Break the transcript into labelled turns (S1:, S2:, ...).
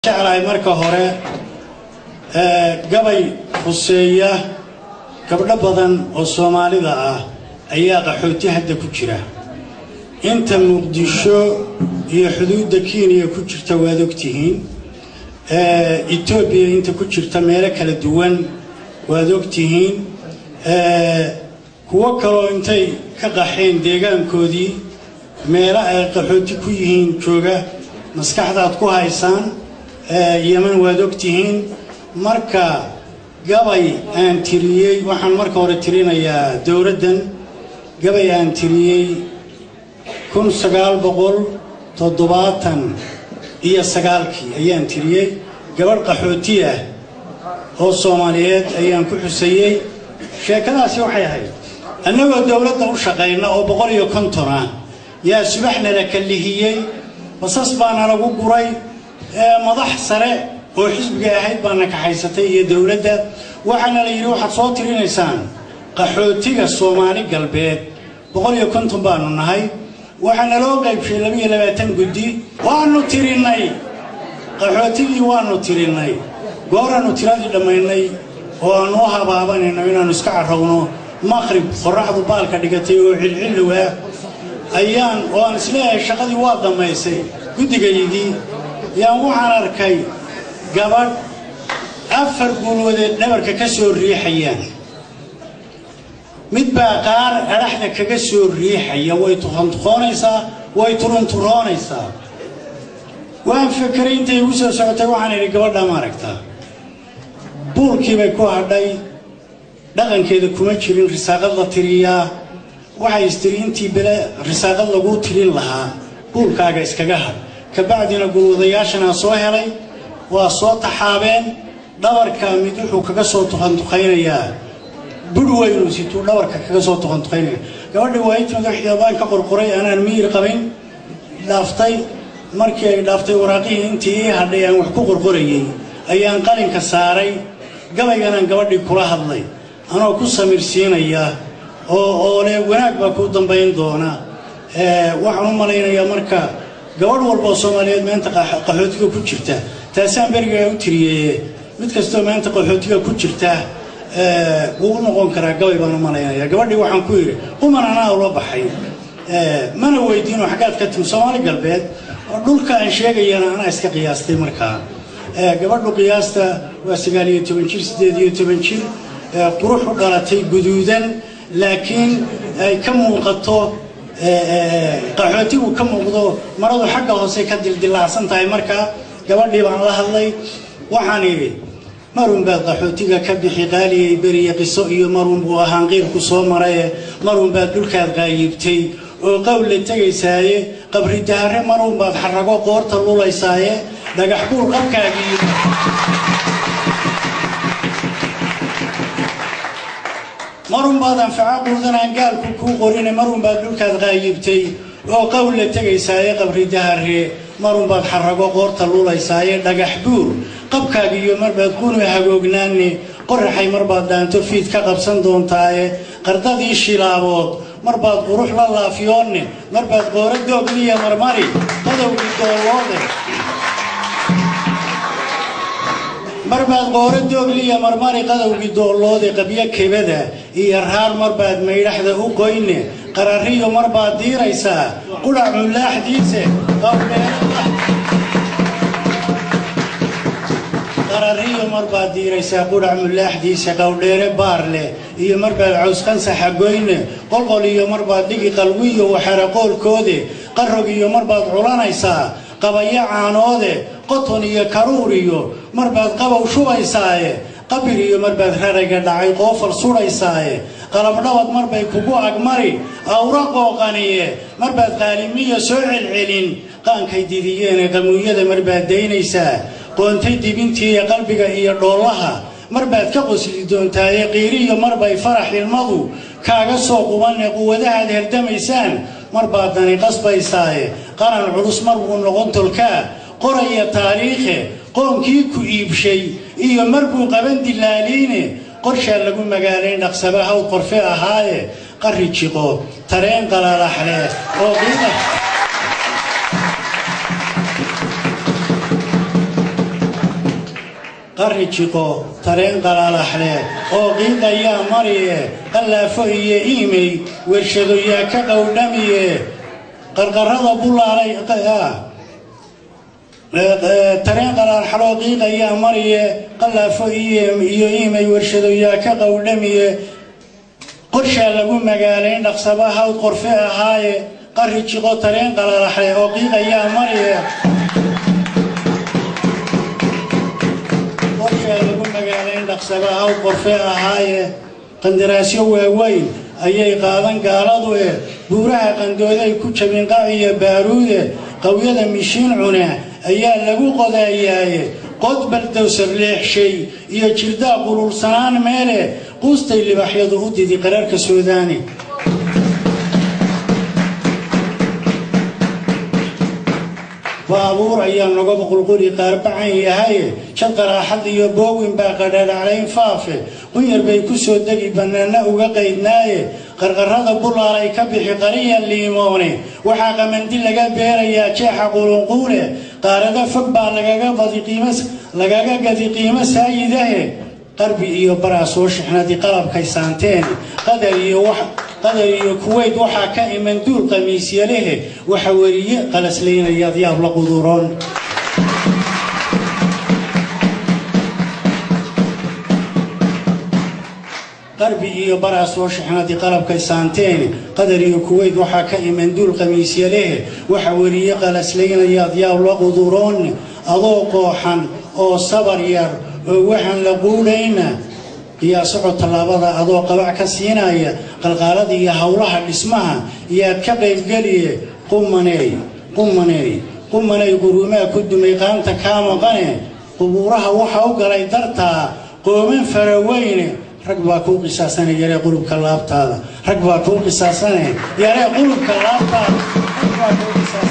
S1: Jeclahay marka hore gabay khuseeya gabdho badan oo Soomaalida ah ayaa qaxooti hadda ku jira. Inta Muqdisho iyo xuduudda Kenya ku jirta waad ogtihiin, Etoobiya inta ku jirta meelo kala duwan waad ogtihiin, kuwo kaloo intay ka qaxeen deegaankoodii meelo ay qaxooti ku yihiin jooga maskaxdaad ku haysaan, Yeman waad ogtihiin. Marka gabay aan tiriyey, waxaan marka hore tirinayaa dowladdan gabay aan tiriyey 1979-kii ayaan tiriyey. Gabadh qaxooti ah oo Soomaaliyeed ayaan ku xusayey. Sheekadaasi waxay ahayd annagoo dowladda u shaqayna oo 150 ah yaa subaxna la kallihiyey, basas baana lagu guray, madax sare oo xisbiga ahayd baana kaxaysatay iyo dowladda. Waxaana la yidhi waxaad soo tirinaysaan qaxootiga Soomaali Galbeed. 150 baanu nahay. Waxaana loo qaybshay 22 guddi. Waanu tirinnay qaxootigii, waanu tirinnay. Gooraannu tiradii dhammaynay oo aanu u habaabanayno inaannu iska carrowno, maqrib qorraxdu baalka dhigatay oo cilcillow ah ayaan oo aan isleeyahay shaqadii waa dhammaysay guddigaygii, yaan waxaan arkay gabadh 4 guulwadeed dhabarka ka soo riixayaan. Mid baa qaar adhaxda kaga soo riixaya, way tuqantuqoonaysaa, way turunturoonaysaa. Waan fekeray intay igu soo socotay. Waxaan idhi gabadha ma aragtaa? Buulkii bay ku hadhay, dhaqankeeda kuma jirin risaaqad la tiriyaa. Waxay istiri intii bele risaaqad laguu tirin lahaa buulkaaga iskaga hadh. Kabacdina gulwadayaashanaa soo helay, waa soo taxaabeen. Dhabarka mid wuxuu kaga soo tuqantuqaynayaa bur weynuu situu dhabarka kaga soo tuqantuqaynaya. Gabadhii waa intimid, waxyaabaan ka qorqoray anaan miyir qabin dhaaftay. Markii ay dhaaftay, waraaqihii intii ii hadhay aan wax ku qorqorayey ayaan qalinka saaray. Gabayganaan gabadhii kula hadlay anoo ku samirsiinaya oo le wanaag baa kuu dambayn doona. Waxaan u malaynayaa marka gabadh walba oo Soomaaliyeed maanta qaxootiga ku jirta, taasaan berigaa u tiriyeye, mid kastoo maanta qaxootiga ku jirta wuu u noqon karaa gabay baan u malaynaya. Gabadhii waxaan ku yidhi quman anaa ula baxay, mana weydiino xaggaad ka timi. Soomaali Galbeed dhulka aan sheegayana anaa iska qiyaastay. Markaa gabadhu qiyaasta waa 19 jir, 18 jir, qurux u dhalatay, guduudan, laakiin ay ka muuqato qaxootigu ka muuqdo, maradu xagga hoose ka dildilaacsan tahay. Markaa gabadhii baan la hadlay, waxaan idhi marun baad qaxootiga ka bixi qaaliyay beriye, qiso iyo marun buu ahaan qiirku soo maraye, marun baad dhulkaad qaayibtay oo qowl la tegaysaaye, qabri dahare marun baad xarago qoorta lulaysaaye, dhagax buur qabkaagii marun baad anfaco quudanaan gaalku kuu qorine, marun baad dhulkaad qaayibtay oo qowl la tegaysaaye, qabri dahare marun baad xarago qoorta lulaysaaye, dhagax buur qabkaagiiyo marbaad qunu hagoognaane, qoraxay marbaad dhaanto fiid ka qabsan doontaaye, qardadii shilaabood marbaad qurux la laafiyoonne, marbaad qooro doogliya marmari qadowgii dooloode, marbaad qooro doogliya marmari qadowgii dooloode, qabyo kebada iyo raar marbaad maydhaxda u qoyne, qarariyo marbaad diiraysaa qudhac mulaaxdiise qarariyo marbaad diiraysaa qudhac mulaaxdiisa, qowdheere baar leh iyo marbaad caws qansaxa goyne, qolqol iyo marbaad dhigi qalwiyo waxara qoolkoode, qarog iyo marbaad culanaysaa qabayo caanoode, qoton iyo karuur iyo marbaad qabow shubaysaaye, qabir iyo marbaad rarayga dhacay qoofal sudhaysaaye, qalabdhabad marbay kugu agmari awra qooqaniye, marbaad qaalimiya soo celcelin qaankay didiyeene, qamuunyada marbaad daynaysaa qoontay dibintiiyo qalbiga iyo dhoollaha marbaad ka qosli doontaaye, qiiriyo marbay farax ilmadu kaaga soo qubanne, quwadahaad herdamaysaan marbaad dani qasbaysaaye, qaran culus mar buu noqon tolkaa qoraya taariikhe, qoonkii ku iibshay iyo marbuu qaban dilaaliine, qorshaa lagu magaalayn dhaqsaba haw qorfe ahaaye, qarri jiqo tareen qalalaxleh oo qiima Qarri jiqo tareen qalaalaxleh oo qiiqayaa mariye, qallaafo iyo iimey wershado yaa ka qowdhamiye, qarqarada bulaalay. Tareen qalaalaxloo qiiqayaa mariye, qallaafo iyo iimey wershado yaa ka qowdhamiye, qorshaa lagu magaalayn dhaqsaba hawd qorfe ahaaye. Qarri jiqo tareen qalaalaxleh oo qiiqayaa mariye, qorshaa lagu magaalayn dhaqsaba hawd qorfe ahaaye. Qandaraasyo waaweyn ayay qaadan gaaladu e, buuraha qandooday ku jabin qac iyo baaruude, qawyada mishiin cune ayaa lagu qodayaaye, qod baldowsar leexshay iyo jirdaa qululsanaan meele, quustay libaxyadu u didi qararka Suudaani. Baabuur ayaa nogoba qulquli qaarbacan yahaye, jad qaraaxad iyo boowin baa qadhadhaclayn faafe, qunyar bay ku soo degi bannaana uga qaydnaaye, qarqarrada bulaalay ka bixi qariya liimoone, waxaa qamandi laga beerayaa jeexa qulunquule, qaarada fog baa lagaga badi qiimo lagaga gadi qiimo saayidahe, qarbi iyo baraa soo shixnadi qalabkay saanteen, Qadar iyo wax Qadar iyo Kuweyt waxaa ka iman duul qamiisyalehe, waxa weriye qalaslaynayaad yaab la quduroon. Qarbi iyo baraa soo shixnadi qalabkay saanteen, Qadar iyo Kuweyt waxaa ka iman duul qamiisyalehe, waxa weriye qalaslaynayaad yaab la quduroon. Adoo qooxan oo sabar yar oo waxaan la quudhayna qiyaasoco tallaabada, adoo qabac ka siinaya qalqaalada iyo howlaha dhismaha iyaad ka qaybgeliye. Qumaneey, qumaneey, qumanay, quruumaa ku dumay qaanta kaa maqane, qubuuraha waxa u galay dartaa qooman faraweyne, rag baa kuu qisaasane yaree qulubka laabtaada, rag baa kuu qisaasane yaree qulubka laabtaada, rag baa kuu qisaasane.